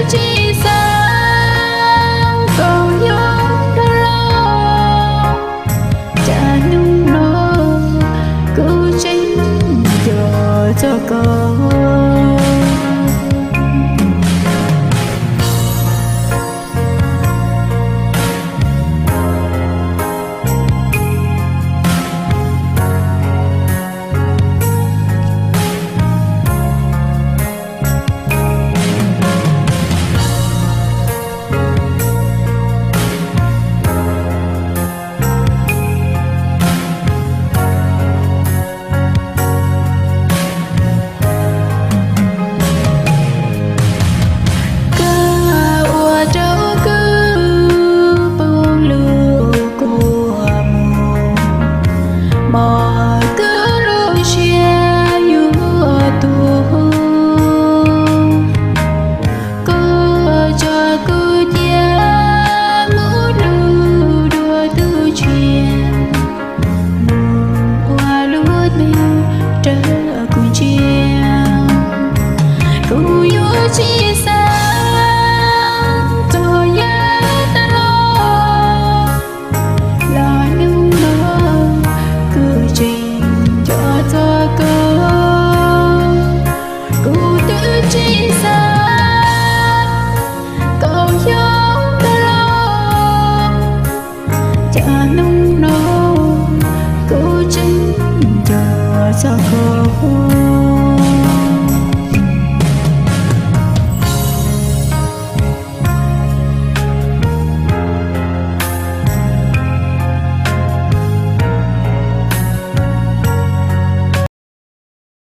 Tsis xav kom yog dab laug, cas hnub no kuv tseem nco txog koj. Koj ua rau kuv poob lub kua muag, mos kuv lub siab yuav tuag. Koj tso kuv cia mus nrug dua tus tshiab, mus ua luag teb rau kuv ntsia. Kuv yuav tsis xav txog yawg dab laug, los hnub no kuv tseem nco txog koj. Kuv twb tsis xav kom yog dab laug, cas hnub no kuv tseem nco txog koj.